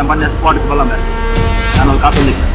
ಪಂಡ ಸ್ಪಾಟ್ ಬಲ್ಲ ಮೇಲೆ ನಾನು ಕಾತೊಂದಿದ್ದೆ.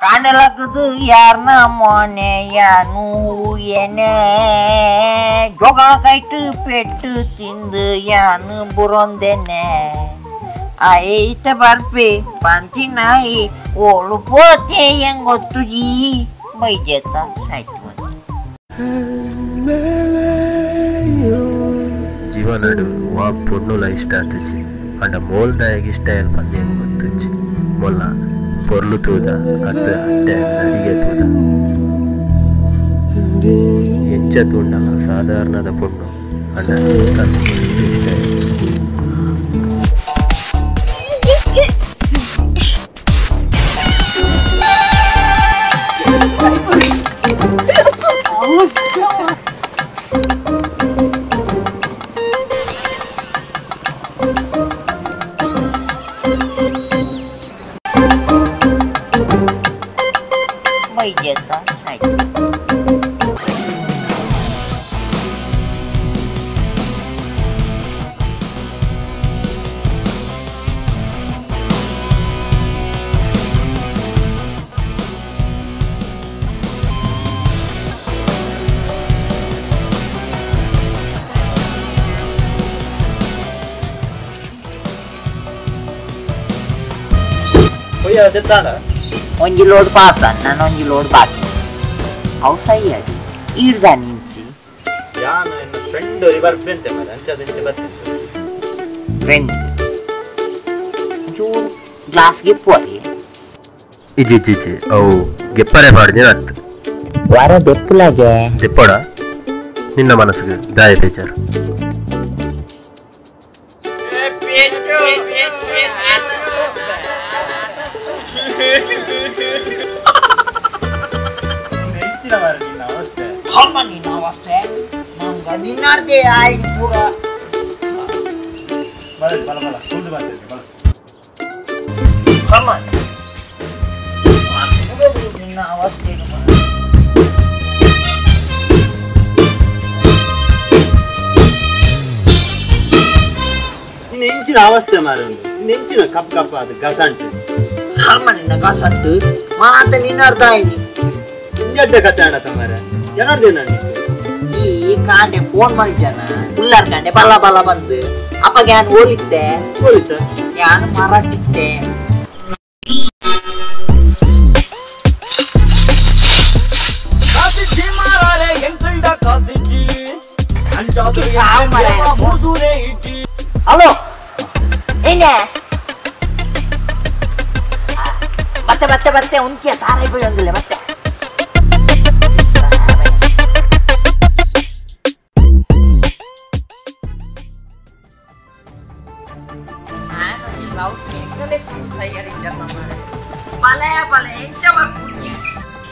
ಕಾಣಲಾಗದು ಯಾರನ ಮೊನೆಯ ನೂಯನೆ ಜೋಗಳ ಕೈಟು ಪೆಟ್ಟು ತಿಂದು ಯಾನು ಬುರೊಂದೆನೆ ಐತ ಬರ್ಪೆ ಪಂತಿ ನಾಯಿ ಓಳು ಪೋತೆ ಹೆಂಗೊತ್ತುಜಿ ಬೈಜೇತ ಸಾಯ್ತು. ಜೀವನಡು ವಾ ಪೊಣ್ಣುಲ ಇಷ್ಟ ಆತುಜಿ ಅಂಡ ಮೋಲ್ದಾಯಗ ಇಷ್ಟ ಎಲ್ ಪಂದ್ ಹೆಂಗ್ ಗೊತ್ತುಜಿ ಮೊಲ್ಲ ಪೊರ್ಲು ತೂದ ಅತ್ತ ಅಡ್ಡೆ ನಡಿಗೆ ತೂದ ಎಂಚ ತೂಂಡಲ ಸಾಧಾರಣದ ಪೊಣ್ಣು ಅಂಡ ಮಸ್ತ್ ಇಷ್ಟ. ಬೈಜೇತ ಸಾಯ್ತು. ಒಂಜಿ ಲೋಡ್ ಪಾಸ ನಾನು ಒಂಜಿ ಲೋಡ್ ಬಾಕಿ ಅವು ಸೈಯಾಡಿ ಈರ್ದ ನಿಂಚಿ ಯಾನು ಎನ್ನ ಫ್ರೆಂಡ್ ಬರ್ಪೆಂತೆ ಮಾರೆ ಅಂಚದ ಇಂಚೆ ಬರ್ತೀನಿ ಫ್ರೆಂಡ್ ಚೂರು ಗ್ಲಾಸ್ ಗೆಪ್ಪುವರಿ ಇಜ್ಜಿ ಇಜ್ಜಿ ಇಜ್ಜಿ ಅವು ಗೆಪ್ಪರೆ ಪಾಡ್ದಿನ ಅತ್ತು ವಾರ ದೆಪ್ಪುಲಾಗೆ ದೆಪ್ಪಡ ನಿನ್ನ ಮನಸ್ಸಿಗೆ ದಾಯ ಬೇಜಾರು. ನಿನ್ನಾರ್ದೆ ಆಯ್ತು ಪೂರ ಬಲ ಬಲ ಬಲ ಕೂದು ಬರ್ತೇನೆ ಬಲ ಕಮ್ಮ ನಿನ್ನ ಅವಸ್ಥೆ. ನಿನ್ನ ಹೆಂಚಿನ ಅವಸ್ಥೆ ಮಾರೆ ನಿನ್ನ ಹೆಂಚಿನ ಕಪ್ ಕಪ್ ಅದು ಗಸಂಟು ಕರ್ಮ ನಿನ್ನ ಗಸಂಟು ಮಾತ ನಿನ್ನರ್ಧ ಆಯ್ತು ಇಂಜಡ್ಡ ಕತೆ ಆಡತ್ತ ಮಾರೆ ಏನಾರ್ದೆ ನಾನು ಈ ಕಾಂಡೆ ಫೋನ್ ಮಾಡಿದ್ದಾನ ಉಳ್ಳಾರ್ ಕಾಂಡೆ ಬಲ್ಲ ಬಲ್ಲ ಬಂದು ಅಪ್ಪಗೆ ಯಾನ್ ಓಲಿದ್ದೆ ಹೋಲಿತ್ತ ಯಾನು ಮರಾಟಿದ್ದೆ. ಹಲೋ ಏನೇ ಮತ್ತೆ ಮತ್ತೆ ಮತ್ತೆ ಉಂಟಿಯ ತಾರೈ ಬೀಳೊಂದಿಲ್ಲ ಮತ್ತೆ. ಬಲೆ ಬಲೆ ಎಂಚ ಬರ್ಪುಣ್ಯ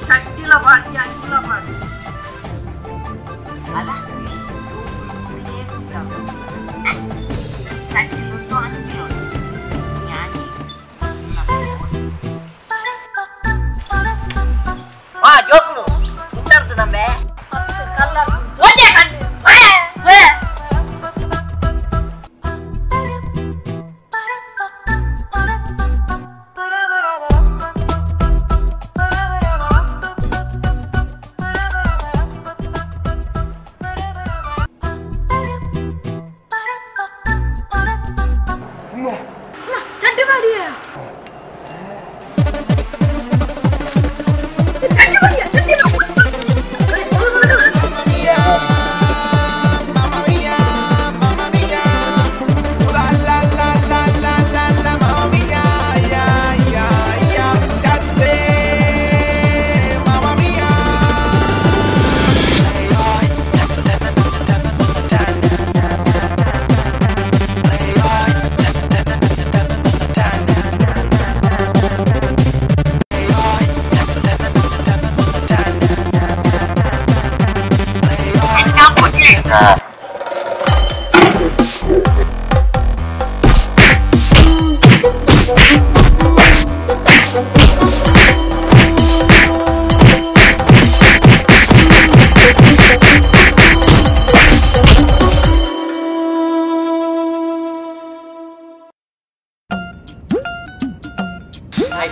ಚಟ್ಟಿಲ ಬಾಟಿ ಅಂಚಿಲ ಬಾಟಿ ಅಲ್ಲ ಚಟ್ಟಿಲುಂಟು ಅಂಚಿಲುಂಟು ವಾ ಜೋಕ್ಲು ಉಂಟರ್ದು ನಮ್ಮೆ ಕಲ್ಲರ್ ಒಂದೇ ಕಣ್ಣು.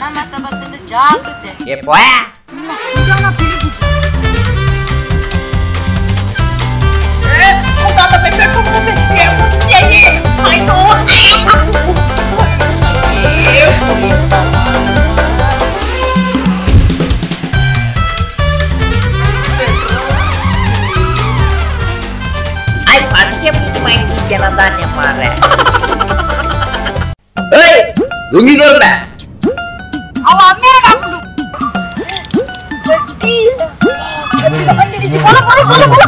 ನಮ್ಮ ಬರ್ತದೆ ಜಾಗ್ರತೆ ಏ ಪೋಯ లుంగి దొరకడా అవ అమ్మేర కాపుడు గట్టి చట్టిన బండి నుంచి పొల పొల పొల పొల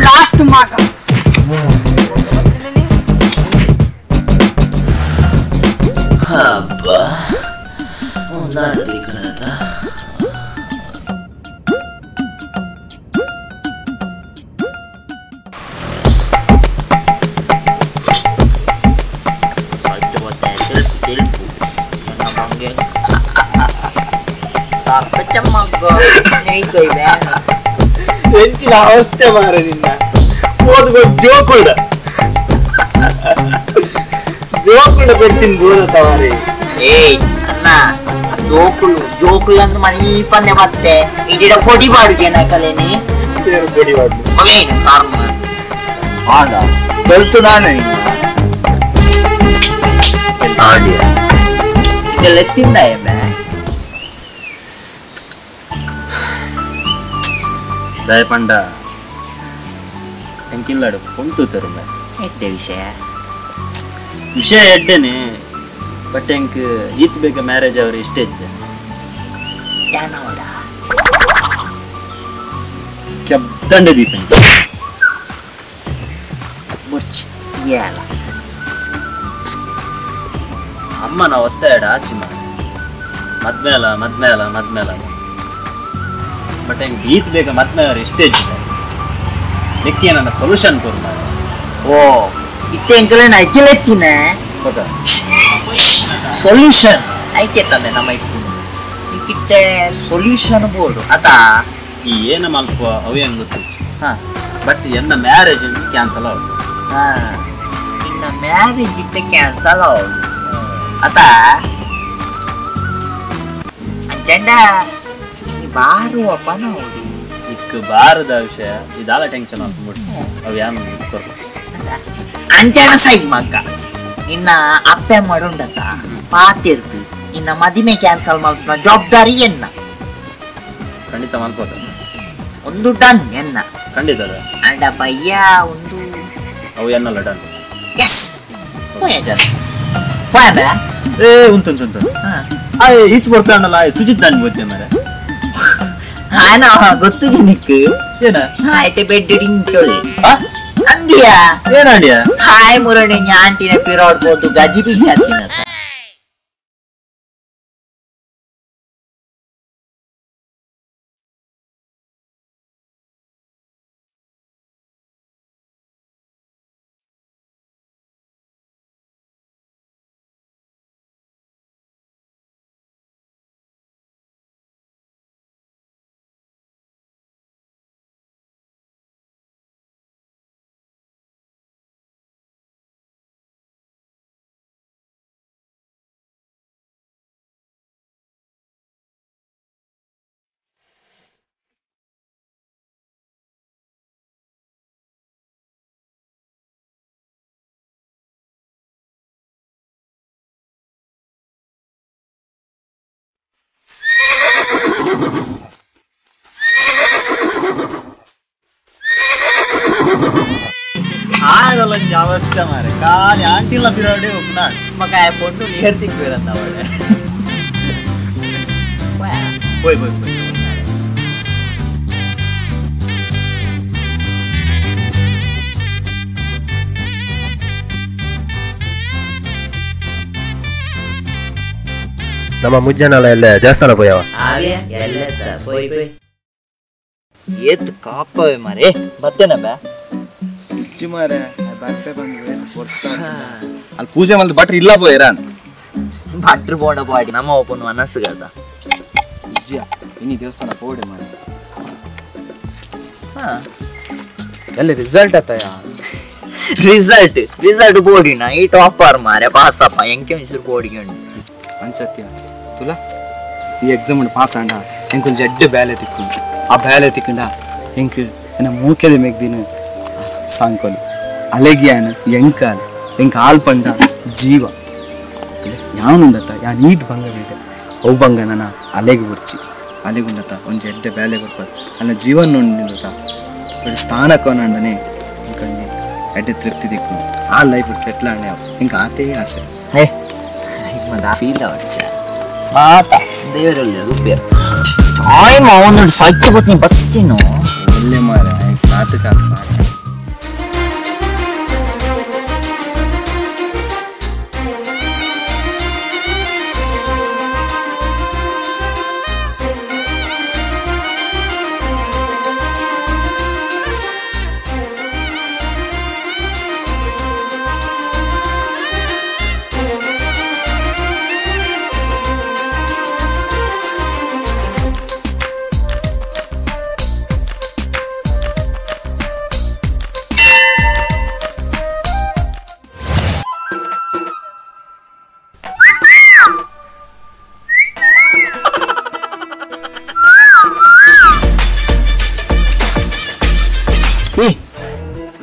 లాస్ట్ మాట అబ్బా ఉందండి ఇక్కడ. ಎಂಚಿನ ಅವಸ್ಥೆ ಮಾರ ನಿನ್ನ ಓದ್ಕೊ ಜೋಕುಡ ಜೋಕುಡ పెట్టింది బోధ ಮಾರಿ. ಏಯ್ ಅಣ್ಣ ಜೋಕುಲು ಜೋಕುಲು ಅಂದ್ ಮನಿ ಪಂದೆ ಮತ್ತೆ ಇಡಿಡ ಪೊಡಿ ಬಾಡುಗೆ ಕಲೇನಿ ಪೊಡಿ ಬಾಡು ಮಗೇನು ಕಾರ್ಮ ಆಡ ಬೆಲ್ತುದಾನೆ ಆಡಿಯ ಇದೆಲ್ಲ ತಿಂದ ಎಮ್ಮೆ ದಯಪಂಡ ಎಂಕಿಲ್ಲಾಡು ಪೊಂತು ತರುಂಬ ಎತ್ತೆ ವಿಷಯ ವಿಷಯ ಎಡ್ಡೇನೆ ಬಟ್ ಎಂಕ್ ಈತ್ ಬೇಗ ಮ್ಯಾರೇಜ್ ಅವ್ರು ಇಷ್ಟೇ ಹೆಚ್ಚ ಕೆಬ್ದಂಡ ದೀಪ ಅಮ್ಮ ನಾವು ಒತ್ತಾಯಡ ಆಚಿ ಮಾಡ ಮದ್ಮೇಲ ಮದ್ಮೇಲ ಮದ್ಮೇಲ ಬಟ್ ಹೆಂಗೆ ಈತ್ ಬೇಗ ಮದ್ಮೆ ಅವ್ರು ಎಷ್ಟೇ ಲೆಕ್ಕಿ ನನ್ನ ಸೊಲ್ಯೂಷನ್ ಕೊಡು. ಓ ಇತ್ತೆ ಎಂಕಲೆ ನೈಕಿಲೆತ್ತಿನ ಸೊಲ್ಯೂಷನ್ ಐಕೆ ತಂದೆ ನಮ್ಮ ಇಟ್ಟು ಇಕ್ಕಿಟ್ಟೆ ಸೊಲ್ಯೂಷನ್ ಬೋರ್ಡು ಅತ ಈ ಏನ ಮಲ್ಪ ಅವು ಹೆಂಗ್ ಗೊತ್ತು. ಹಾ ಬಟ್ ಎನ್ನ ಮ್ಯಾರೇಜ್ ಕ್ಯಾನ್ಸಲ್ ಆವಡು. ಹಾ ಇನ್ನ ಮ್ಯಾರೇಜ್ ಇಟ್ಟೆ ಕ್ಯಾನ್ಸಲ್ ಆವಡು ಅತ ಅಂಚಂಡ ಬಾರು ಅಪ್ಪನ ಹೌದು ಇಕ್ ಬಾರದ ವಿಷಯ ಇದಾಲ ಟೆನ್ಷನ್ ಅನ್ಕೊಂಡ್ಬಿಟ್ಟು ಅವು ಏನು ಅಂಚನ ಸೈ ಮಗ್ಗ ನಿನ್ನ ಅಪ್ಪೆ ಮಾಡುಂಡತ ಪಾತಿರ್ತು ನಿನ್ನ ಮದಿಮೆ ಕ್ಯಾನ್ಸಲ್ ಮಾಡ್ತ ಜವಾಬ್ದಾರಿ ಎನ್ನ ಖಂಡಿತ ಮಾಡ್ಬೋದು ಒಂದು ಡನ್ ಎನ್ನ ಖಂಡಿತ ಅಂಡ ಬಯ್ಯ ಒಂದು ಅವು ಎನ್ನಲ್ಲ ಡನ್. ಎಸ್ ಪೋಯ ಏ ಉಂಟು ಉಂಟು ಉಂಟು ಈಚ್ ಬರ್ತಾನಲ್ಲ ಸುಜಿತ್ ದಾನ್ ಬೋಚೆ ಮಾರೆ ಹಾನ ಗೊತ್ತು ನಿಕ್ ಏನ ಆಯ್ತು ಬೆಡ್ ಇಂಚೊಳ್ಳಿ ಅಂದಿಯಾ ಏನಂಡಿಯ ಹಾಯ್ ಮುರಣಿ ಆಂಟಿನ ಪಿರಾಡ್ಬೋದು ಗಜಿ ಬಿಜಿ ಹಾಕಿನ. ಆಯದಲ್ಲೊಂಜಿ ಅವಸ್ಥೆ ಮಾರೆ ಖಾಲಿ ಆಂಟಿಲ್ಲ ಬಿರಾಡಿ ಒಬ್ಬನಾಡ್ ಮಗ ಪೊಣ್ಣು ನೀರು ತಿಕ್ಬೇರಂತ ಅವಳೆ ಪೋಯ್ ಪೋಯ್ ಪೋಯ್. ನಮ್ಮ ಮುಜ್ಜನಲ್ಲ ಎಲ್ಲ ದೇವಸ್ಥಾನ ಪೋಯವ ಪೋಯ್ ಪೋಯ್ ಏತ್ ಕಾಪವೆ ಮಾರೆ ಬತ್ತೇನ ಬಾ ಮಾರೆ ಬರ್ತೆ ಬಂದ್ವಿ. ಅಲ್ಲಿ ಪೂಜೆ ಮಲ್ದ ಭಟ್ರು ಇಲ್ಲ ಪೋಯರ ಭಟ್ರು ಬೋಂಡ ಪಾಡಿ ನಮ್ಮ ಒಪ್ಪನು ಮನಸ್ಸುಗದ ಇಜ್ಜಿಯ ಇನಿ ದೇವಸ್ಥಾನ ಪೋಡೆ ಮಾರೆ ಎಲ್ಲ ರಿಸಲ್ಟ್ ಆತಯ ರಿಸಲ್ಟ್ ರಿಸಲ್ಟ್ ಬೋಡಿನ ಈ ಟಾಪರ್ ಮಾರೆ ಪಾಸಪ್ಪ ಎಂಕೆ ಒಂಚೂರು ಬೋಡಿಗೆ ಅಂಚತ್ಯ ತುಲಾ ಈ ಎಕ್ಸಾಮ್ ಪಾಸ್ ಆಂಡ ಎಂಕೊಂಚ ಎಡ್ಡೆ ಬ್ಯಾಲೆ ತಿಕ್ಕೊಂಡು ಆ ಬ್ಯಾಲೆ ತಿಕ್ಕಂಡ ಎಂಕ್ ಎನ್ನ ಮೂಕೆದ ಮೆಗ್ದಿನ ಸಾಂಕೋಲು ಅಲೆಗಿಯಾನ ಎಂಕಾಲ್ ಎಂಕ್ ಹಾಲ್ ಪಂಡ ಜೀವ ಯಾನುಂಡತ್ತ ಯಾನ್ ಈದ್ ಭಂಗ ಬೇದೆ ಅವು ಭಂಗ ನನ್ನ ಅಲೆಗೆ ಬುರ್ಚಿ ಅಲೆಗುಂಡತ್ತ ಒಂಜಿ ಎಡ್ಡೆ ಬ್ಯಾಲೆ ಬರ್ಪದು ಅಲ್ಲ ಜೀವನ ಉಂಡತ್ತ ಬಟ್ ಸ್ಥಾನಕ್ಕೋನಂಡನೆ ಎಂಕಂಡಿ ಎಡ್ಡೆ ತೃಪ್ತಿ ದಿಕ್ಕು ಆ ಲೈಫ್ ಸೆಟ್ಲ್ ಆಂಡೆ ಎಂಕ್ ಆತೇ ಆಸೆ ಫೀಲ್ ಅವಡ್ಸ ಮಾತಾ ದೇವರಲ್ಲಿ ರೂಪಿಯರ್ ಟೈಮ್ ಅವನು ಸೈಕ್ ಬತ್ನಿ ಬತ್ತೀನೋ ಒಳ್ಳೆ ಮಾರೆ ನಾಟಕ ಸಾಕು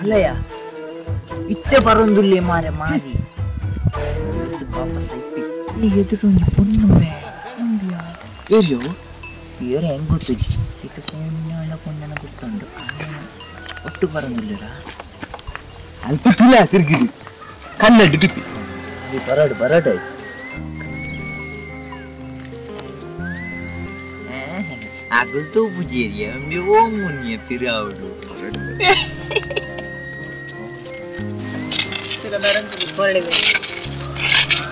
ಅಲ್ಲಯ್ಯ ಇತ್ತೆ ಬರೊಂದುಲ್ಲೆ ಮಾರೆ ಮಾರಿ ವಾಪಸ್ ಐಪಿ ಈ ಎದುರು ಒಂಜಿ ಪೊಣ್ಣು ಏರಿಯೋ ಏರ ಹೆಂಗ್ ಗೊತ್ತಿಜಿ ಇದು ಪೊಣ್ಣು ಪೊಣ್ಣನ ಗೊತ್ತುಂಡು ಒಟ್ಟು ಬರೊಂದುಲ್ಲೆರ ಅಲ್ಪ ತುಲ ತಿರುಗಿದಿ ಕನ್ನಡಿ ಟಿಪ್ಪಿ ಬರಡು ಬರಡು ಅಗಲ್ತೂ ಪೂಜೇರಿಯ ಓಂ ಮುನ್ನಿಯ ತಿರಾವುಡು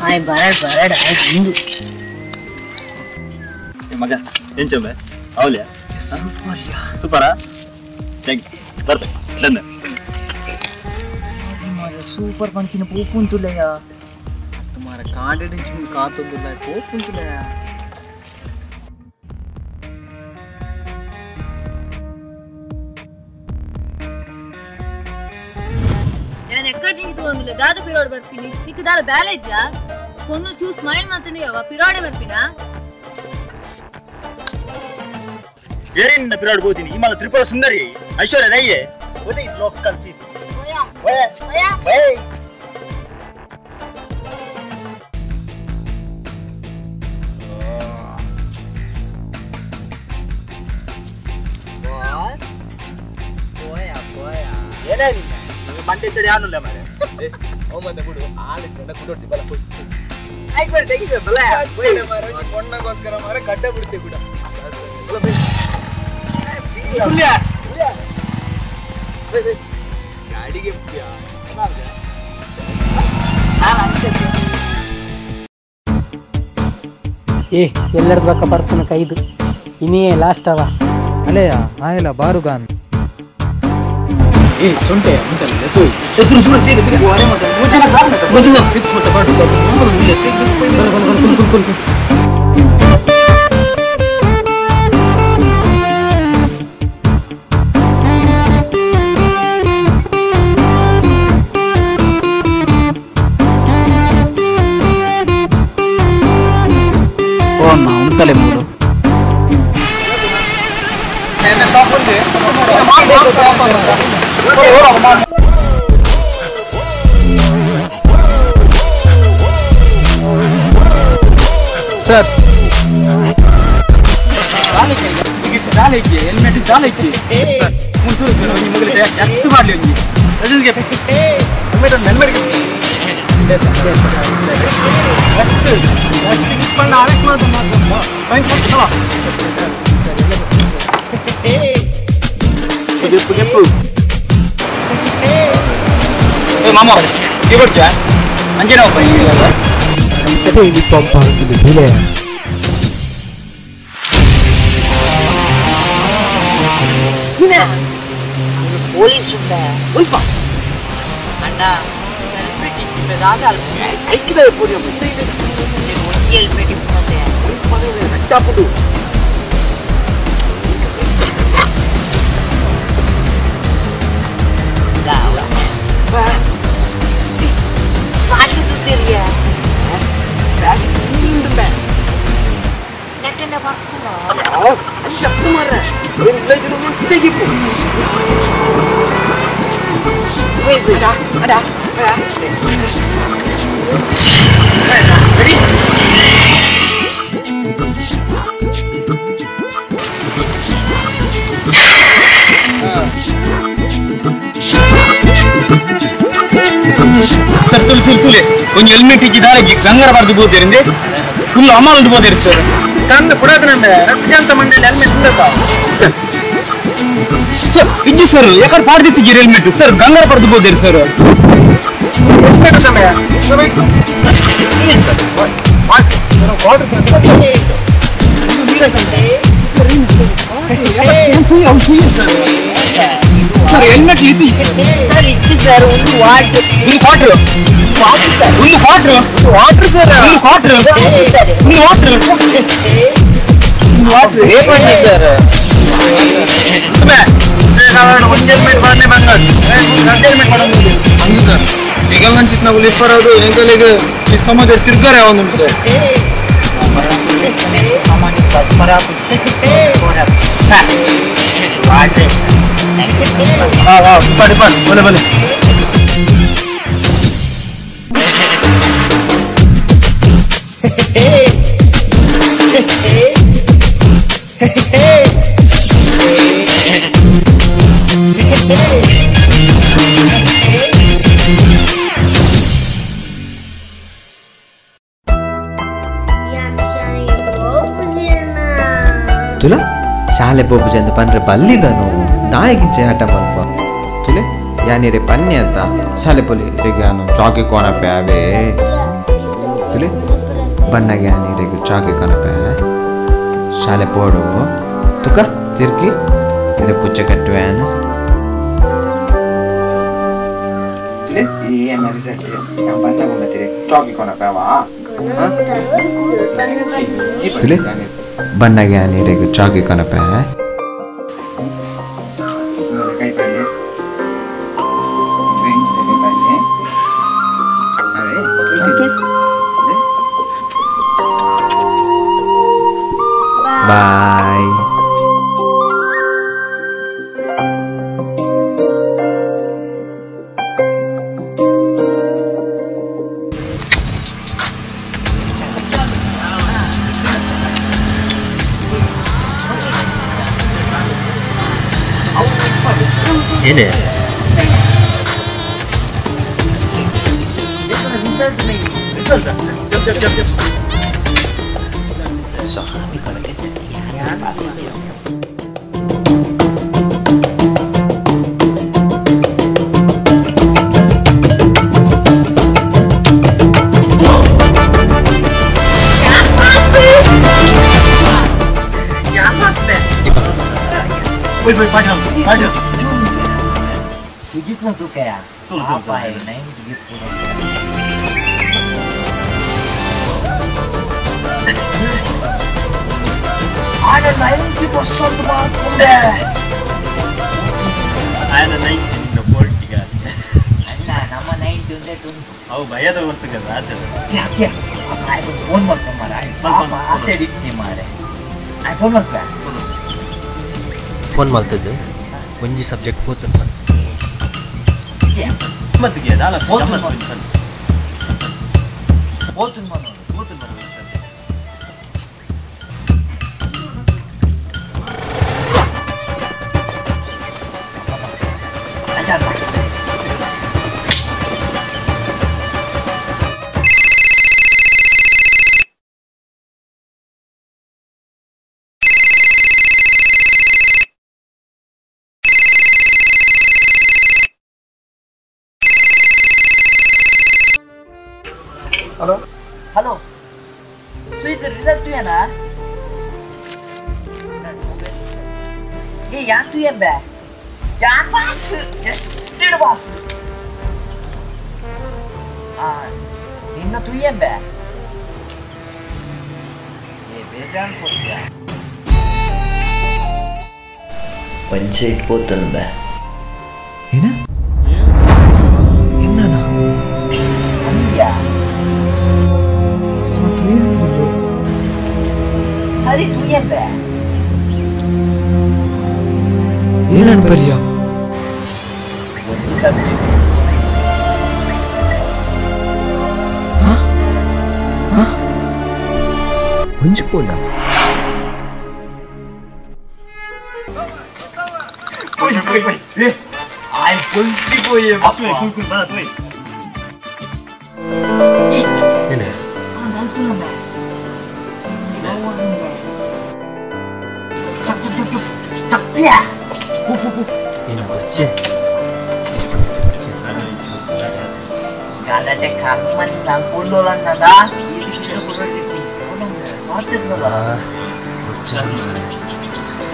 ಹಾಯ್ ಬರಡ್ ಬರಡ್ ಆಯ್ತು ಇಂದು ಮಗ ಎಂಚೊಮ್ಮೆ ಅವಲ್ಯಾ ಸೂಪರ್ ಯಾ ಸೂಪರಾ thanks ಬರ್ತೆ ಡನ್ ಸೂಪರ್ ಪಂಕಿನ ಪೋಪುಂತುಲಯ್ಯ ತುಮಾರ ಕಾಂಡೆಡಿಂಚು ಕಾತೊಂದುಲ್ಲ ಪೋಪುಂತುಲಯ್ಯ ನಾನು ಎಕ್ಕಡೆ ನಿಂತು ಒಂದಿಲ್ಲ ದಾದ ಪಿರೋಡ್ ಬರ್ತೀನಿ ನಿಕ್ಕ ದಾದ ಬ್ಯಾಲೆ ಇದ್ಯಾ ಕೊನ್ನು ಚೂ ಸ್ಮೈಲ್ ಮಾತನೆ ಯಾವ ಪಿರೋಡೆ ಬರ್ತೀನಾ ಏರಿನ ಪಿರೋಡ್ ಬೋದಿನಿ ಈ ಮಾಲ ತ್ರಿಪುರ ಸುಂದರಿ ಐಶ್ವರ್ಯ ರೈಯೇ ಒದೆ ಲೋಕಲ್ ಪೀಸ್ ಓಯಾ ಓಯಾ ಓಯ್ ಏನೇ ಮಂಡೆ ಯಾನುಲ್ಲ ಮಾರೆ ಓ ಮತ್ತೆ ಬಿಡು ಆಲೆ ಚಂದ ಕುಡೋಟಿ ಬಲ ಪೋಯ್ ಆಯ್ತು ಬರ ತೆಗಿಸ ಬಲ ಮಾರೆ ಪೊಣ್ಣಗೋಸ್ಕರ ಮಾರೆ ಗಡ್ಡೆ ಬಿಡ್ತೆ ಬಿಡ ಗಾಡಿಗೆ ಏ ಎಲ್ಲರ ಬಕ್ಕ ಬರ್ತಾನ ಕೈದು ಇನ್ನೇ ಲಾಸ್ಟ್ ಅವ ಅಲೆಯ ಆಯಲ ಬಾರುಗಾನ್ ಏ ಚೊಂಟೆ ಉಂಟಲ್ಲ ಎಸು ಎದುರು ದೂರ ಬೇಗ ಬೇಗ ಮೊದಲು ಫಿಕ್ಸ್ ಮತ್ತೆ ಮಾಡು ಓ ಅಮ್ಮ ಉಂಟಲೆ ಮೂರು ಸರ್ ಹೆಲ್ಮೆಟ್ ದಾಲಕ್ಕೆ ಎತ್ತು ಮಾಡಲಿ ಒಂಜಿ ಹೆಲ್ಮೆಟ್ ಮಾಮ ಕೊಡ್ತೀಯ ಅಂಜನ ಪೊಲೀಸ್ ಉಂಟ ಉಲ್ಪ ಅಣ್ಣ ಹೆಲ್ಮೆಟ್ Sir ತುಳು ತುಳು ತುಳಿ ಒಂದು ಹೆಲ್ಮೆಟ್ ಇದ್ದಿದ್ದಾರೆ ಗಂಗರ ಬರ್ದು ಬೋದಿರಿಂದ ಫುಲ್ ಅಮೌಂಟ್ ಬೋದಿರಿ ಸರ್ ಕಣ್ಣು ಪುಡಾದನಂಡೆ ಜಂತ ಮಂಡಳಿ ಹೆಲ್ಮೆಟ್ ಉಂಡಪ್ಪ ಸರ್ ಇಜ್ಜಿ ಸರ್ ಯಾಕಡೆ ಪಾಡ್ದಿತ್ತು ಹೆಲ್ಮೆಟ್ ಸರ್ ಗಂಗರ ಬರ್ದು ಬೋದಿರಿ ಸರ್ sir helmet ಇತ್ತು ಸರ್ ಇತ್ತು ಸರ್ ಒಂದು ವಾಟರ್ ಒಂದು quarter water sir ಒಂದು quarter water sir ಒಂದು ಕ್ವಾರ್ಟರ್ ಸರ್ ಒಂದು ವಾಟರ್ ಒಂದು ವಾಟರ್ ಸರ್ ಒಂದು ಹೆಲ್ಮೆಟ್ ಬಾರ್ನೆ ಬಂಗಾರ ಹೆಲ್ಮೆಟ್ ಮಾಡೋದು ಸರ್ ನಿಗಲ್ನಂಚಿತ್ ನಾವು ಲಿಪ್ಪರೋದು ಎಂಕಲಿಗೆ ಈ ಸಮಾಜ ತಿರ್ಗಾರೆ ಒಂದು ಸರ್ ಬಡಿ ಬಡಿ ಬಲೆ ಬಲೆ ತುಲ ಶಾಲೆ ಪೋಪುಜಿ ಅಂತ ಪಂಡ್ರೆ ಬಲ್ಲಿದನು ದಾಯಿಗಿಂಚೆ ಆಟ ಮಲ್ಪ ತುಲೆ ಯಾನಿರೆ ಪನ್ನೆ ಅಂತ ಶಾಲೆ ಪೊಲಿ ರೆಗೆ ಯಾನು ಚಾಕಿ ಕೋನಪೆ ಅವೇ ತುಲೆ ಬನ್ನಾಗೆ ಯಾನಿರೆಗೆ ಚಾಕಿ ಕೋನಪೆ ಶಾಲೆ ಪೋಡು ತುಕ ತಿರ್ಗಿ ಇರೆ ಪುಚ್ಚೆ ಕಟ್ಟುವೆ ತುಲೆ ಈ ಎನ್ನ ರಿಸಲ್ಟ್ ನಾನು ಬನ್ನಾಗ ತಿರೆ ಚಾಕಿ ಕೋನಪೆ ಅವಾ ತುಲೆ ಬನ್ನಾಗೆ ಯಾನಿರೆಗೆ ಚಾಕಿ ಕೋನಪೆ ಕೈ ಪಲ್ಲೆ ರೇಂಜ್ ಕೈ ಪಲ್ಲೆ ಅರೆ ಬಾಯ್ ಏನೇ ಆಯನ 90 ನಿನ್ನ ಪೋಲ್ಟಿಗ ಅಲ್ಲ ನಮ್ಮ 90 ಒಂದೇ ಟುಂಟು ಅವು ಭಯದ ಹೊರ್ತುಗಲ್ಲ ಆತದ ಯಾಕೆ ಫೋನ್ ಮಾಡ್ಕೊಂಡು ಮಾರ ಆಸೆ ಇಡ್ತೀನಿ ಮಾರೆ ಫೋನ್ ಮಾಡ್ತಾ ಫೋನ್ ಮಾಡ್ತಿದ್ದು ಒಂಜಿ ಸಬ್ಜೆಕ್ಟ್ ಪೋತುಂಡ ಮತ್ತೆ ದಾಲ ಪೋತುನ್ ಮನೋ ಪೋತುನ್ ಮನೋ hello hello so ಇದು ರಿಸಲ್ಟ್ ಏನಾ ಏ ಯಾನ್ ಏನ್ ಬೇ ಯಾನ್ pass just pass ನಿನ್ನ ತುಯ್ಯಂಬೆ ಏ ಬೇಜಾನ್ ಕೊಡ್ತೀಯ ಪಂಚಾಯತ್ ಪೋತನು ಬೇ. ಏನ ಎನ್ನಾನ ಸರಿ ತುಯ್ಯಂಬೆ. ಏನನ್ ಪರಿಯ ಹೊಂಚಿಕೊಂಡ ಗಲಾಟೆ ಕರ್ಮನಿ ನಂಗೊಂಡೋಲನ್ನದ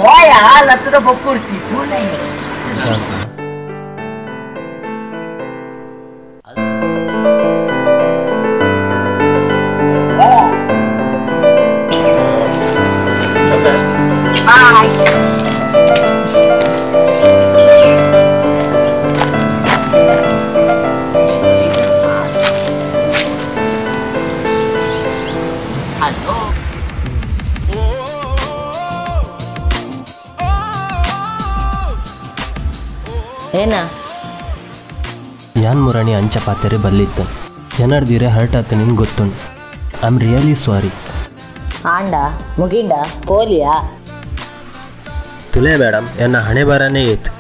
ಹೋಯ ಲತ್ತದ ಬೊಕ್ಕುಡ್ತಿ. ಬಾಯ್. ಹಲೋ ಏನ ಯಾನ್ ಮುರಾಣಿ ಅಂಚ ಪಾತೆರೆ ಬಲ್ಲಿತ್ತು ಏನಾಡ್ದಿರೆ ಹರ್ಟ್ ಆತ ನಿನ್ಗೆ ಗೊತ್ತುಂಟು. I am really sorry. ಆಂಡ ಮುಗಿಂಡ ಪೋಲಿಯಾ ತುಲೆ ಮೇಡಮ್, ಎನ್ನ ಹಣೆ ಬಾರನೇ ಇತ್ತು.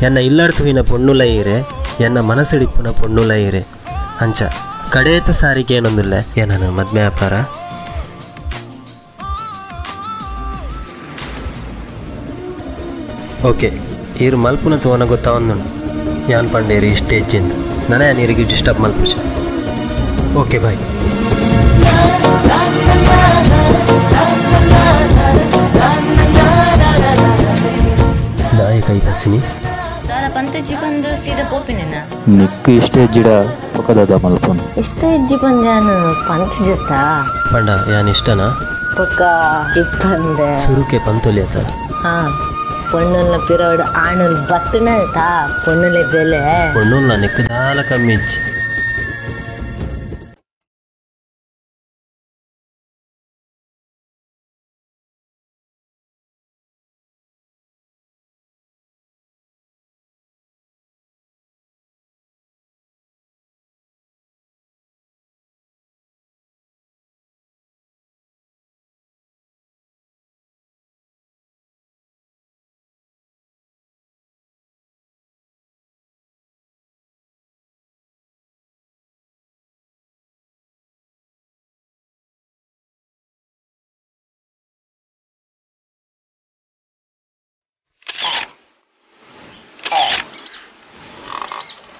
ಎನ್ನ ಇಲ್ಲಡ್ತುವಿನ ಪೊಣ್ಣುಲ ಈರೆ, ಎನ್ನ ಮನಸ್ಸಿಡಿಪ್ಪುನ ಪೊಣ್ಣುಲ ಈರೆ. ಅಂಚ ಕಡೇತ ಸಾರಿಗೆ ಏನೊಂದಿಲ್ಲ ಏನನು ಮದ್ಮೆ ವ್ಯಾಪಾರ. ಓಕೆ ಈರು ಮಲ್ಪುನ ತೋನ ಗೊತ್ತಾವೊಂದುಂಡು. ಯಾನ್ ಪಂಡೇರಿ ಇಷ್ಟೇ ಹೆಚ್ಚಿಂದ ನನ ನೀರಿಗೆ ಡಿಸ್ಟರ್ಬ್ ಮಲ್ಪುಜ. Okay bye. ದಾಯ ಕೈ ಬಸಿನಿ ದಾಲ ಪಂತಜ್ಜಿ ಬಂದು ಸೀದಾ ಪೋಪಿನೇನ ನಿಕ್ಕು ಇಷ್ಟೇ ಜಿಡ ಪೊಕದದ ಮಲ್ಪುನು. ಇಷ್ಟ ಹೆಜ್ಜಿ ಬಂದ್ಯಾನು ಪಂತಜತ್ತ ಪಂಡ ಯಾನ್ ಇಷ್ಟನಾ ಪಕ್ಕ ಇಪ್ಪಂದೆ ಸುರುಕೆ ಪಂತೊಲಿಯತ. ಹಾ ಪೊಣ್ಣುಲ್ನ ಪಿರೋಡು ಆಣುಲ್ ಬತ್ತನ ತಾ ಪೊಣ್ಣುಲೆ ಬೆಲೆ ಪೊಣ್ಣುಲ್ನ ನಿಕ್ಕು ದಾಲ ಕಮ್ಮಿ ಇಜ್ಜಿ.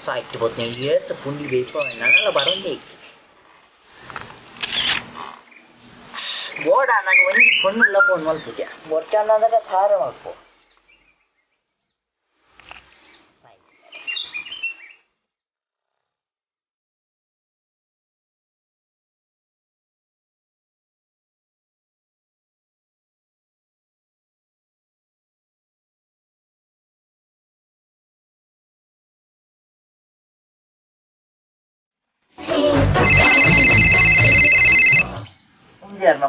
ಸಾಯ್ತು ಬೊತ್ನೆ ಏತ್ ಪುಂಡಿ ಬೇಕು ನನ್ನಲ್ಲ ಬರೋಂದೇ ಬೋಡ ನನಗೆ ಒಂಜಿ ಪೊಣ್ಣುಲ್ಲ ಫೋನ್ ಮಲ್ಪುಜ ಬೊರ್ಚನ್ನದಾಗ ಸಾರ ಮಲ್ಪು.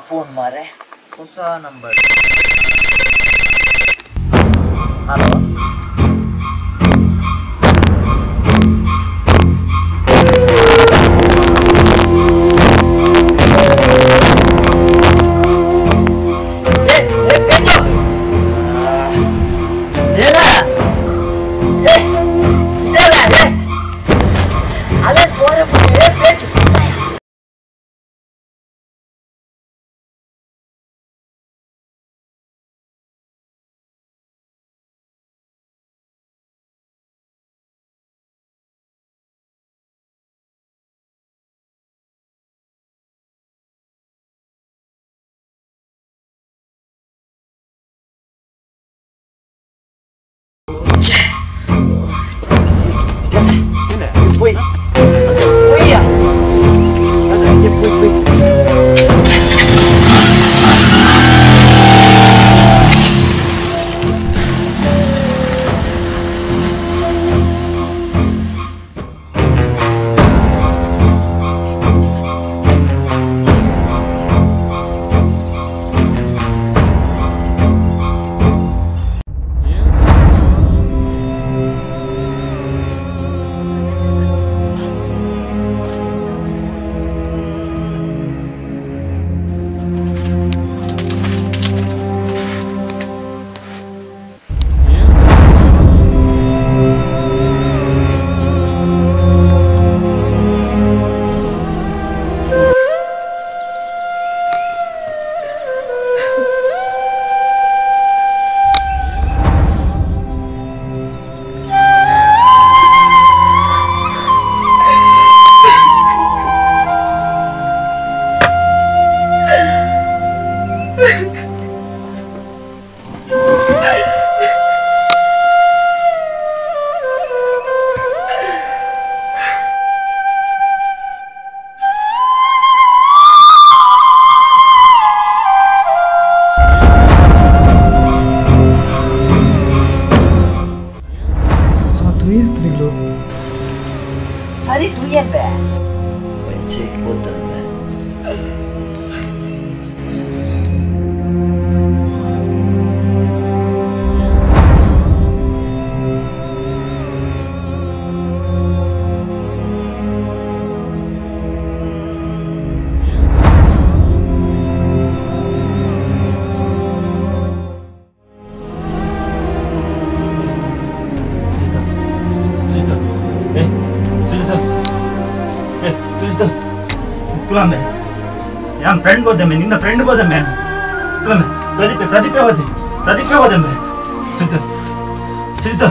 ಫೋನ್ ಮಾರೆ ಹೊಸ ನಂಬರ್. ಹಲೋ ಅದೇ ಫೋನ್. ತೂಯರ್ತಿನಿಗ್ಲು ಸರಿ ತೂಯರ್ಬೆ ಪಂಚಾಯತ್ ಹೋಗ್ತಾರೆ. ಯಾನ್ ಫ್ರೆಂಡ್ ಹೋದೆಮ್ಮೆ, ನಿನ್ನ ಫ್ರೆಂಡ್ ಹೋದೆಮ್ಮೆ. ಪ್ರದೀಪೆ ಪ್ರದೀಪೆ ಹೋದೆ, ಪ್ರದೀಪೆ ಹೋದೆಮ್ಮೆ. ಸುಜಿತ ಸುಜಿತ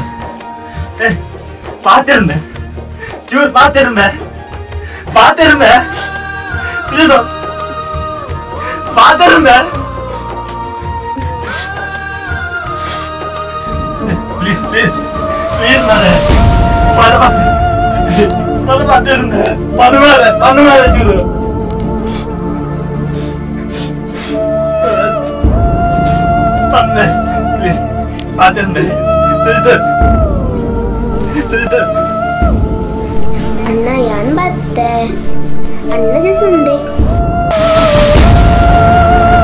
ಏ ಪಾತಿರ್ಮೆ, ಚೂರ್ ಪಾತಿರ್ಮೆ, ಪಾತಿರ್ಮೆ ಸುಜಿತ ಪಾತಿರ್ಮೆ. ಪ್ಲೀಸ್ ಪ್ಲೀಸ್ ಪ್ಲೀಸ್ ಮಾರೆ ಪದ ಪಾತಿರ್ಮೆ, ಪನುಮಾರೆ ಪನುಮಾರೆ ಚೂರು. ಪ್ಲೀಸ್ ಪಾತಿರ್ಮೆ ಸುಜಿತ ಸುಜಿತ. ಅಣ್ಣ ಯಾನ್ ಬತ್ತೆ ಅಣ್ಣ ಜಸಂದೆ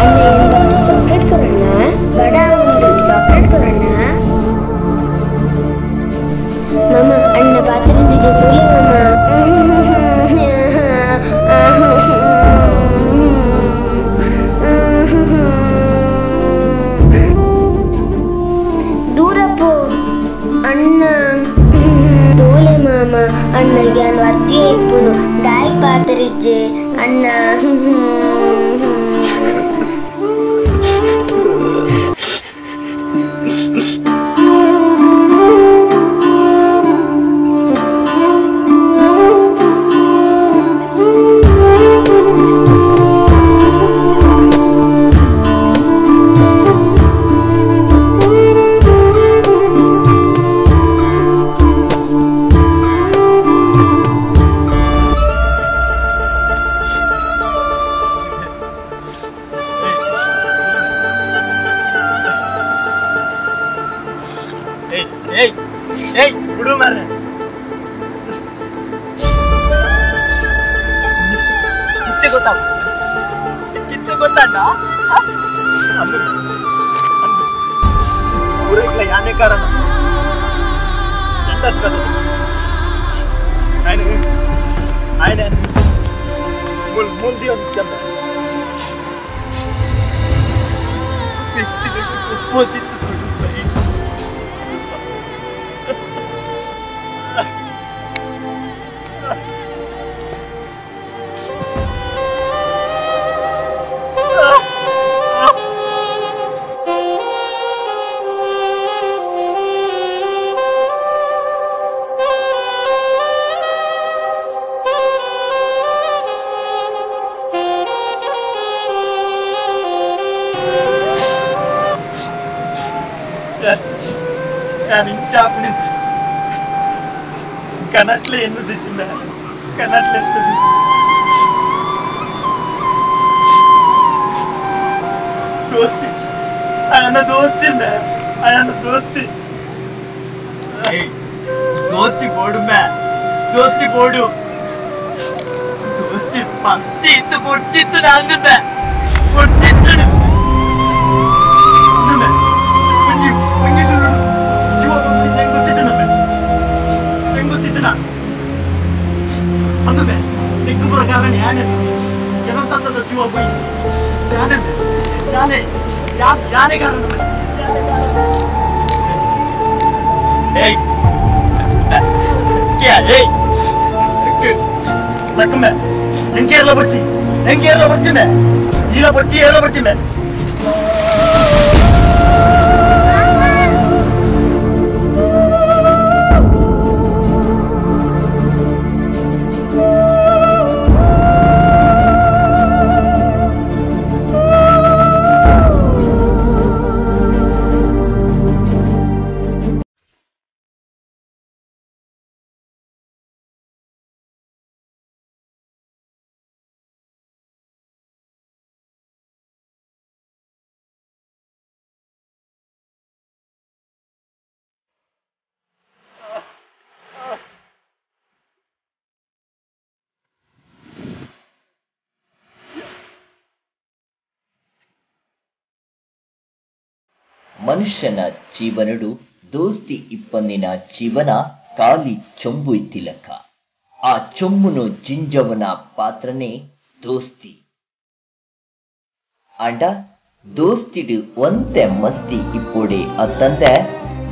ಅಣ್ಣ ಏನ್ ಬತ್ತೆ ಚಾಕ್ಲೇಟ್ ಕೊರಣ್ಣ, ಬಡ ಒಂದು ಚಾಕ್ಲೇಟ್ ಕೊರಣ್ಣ. ಮಾಮ ಅಣ್ಣ ಪಾತ್ರೆಂದಿಗೆ ತೂಲೆ ಮಾಮ. ದೂರಪ್ಪು ಅಣ್ಣ ತೋಲೆ ಮಾಮ. ಅಣ್ಣಗೆ ಅನ್ ವರ್ತಿ ಇಪ್ಪುನು ದಾಯಿ ಪಾತ್ರಿಜ್ಜೆ ಅಣ್ಣ. ಏಯ್ ಏಯ್ ಬಿಡು ಮಾರ್ರೆ. ಕಿಚ್ಚು ಗೊತ್ತಾ? ಕಿಚ್ಚು ಗೊತ್ತಾಡ ಊರಿಗ್ಲ ಯಾನೇ ಕಾರಣ ఆయన ಮುಂದೆ ಒಂದು ಕನಟ್ಲೆ ಎನ್ನುದು ಚಿನ್ನ ಕನಟ್ಲೆ ಎನ್ನುದು ದೋಸ್ತಿ ಅಯ್ಯನ ದೋಸ್ತಿ ಮೇ ಅಯ್ಯನ ದೋಸ್ತಿ ದೋಸ್ತಿ ಬೋಡು ಮೇ ದೋಸ್ತಿ ಬೋಡು ದೋಸ್ತಿ ಫಸ್ಟ್ ಇತ್ತು ಬೊಡ್ಚಿತ್ತು ನಾನು ಮೇ ಬೊಡ್ಚಿತ್ತು ಒಂಜಿ ಸುಳ್ಳು ಜೀವ ಹೆಂಗ್ ಗೊತ್ತಿತ್ತು ನಮ್ಮ ಹೆಂಗ್ ಗೊತ್ತಿತ್ತು ನಾ ಅಂದುಮೆ ನಿಕ್ಕು ಪ್ರಕಾರ ಯಾನೆ ಏನಂತ ಜೀವ ಹೋಗಿ ಯಾನೆ ಯಾನೆ ಯಾನೆ ಕಾರಣ ಏಯ್ ಏಯ್ ಲಕ್ಕಮ್ಮೆ ಎಂಕೇರಲ ಬರ್ತಿ ಎಂಕೇರಲ ಬರ್ತಿ ಮೇ ಈಲ ಬರ್ತಿ ಏರಲ ಬರ್ತಿ ಮೇ. ಮನುಷ್ಯನ ಜೀವನಡು ದೋಸ್ತಿ ಇಪ್ಪಂದಿನ ಜೀವನ ಖಾಲಿ ಚೊಂಬು ಇತ್ತಿಲಕ್ಕ. ಆ ಚೊಂಬುನು ಜಿಂಜವನ ಪಾತ್ರನೇ ದೋಸ್ತಿ. ಆಂಡ ದೋಸ್ತಿಡು ಒಂತೆ ಮಸ್ತಿ ಇಪ್ಪೋಡೆ ಅತ್ತಂದೆ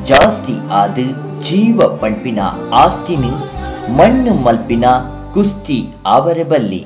ಜಾಸ್ತಿ ಆದ್ ಜೀವ ಪಂಪಿನ ಆಸ್ತಿನಿ ಮಣ್ಣು ಮಲ್ಪಿನ ಕುಸ್ತಿ ಆವರೆ ಬಲ್ಲಿ.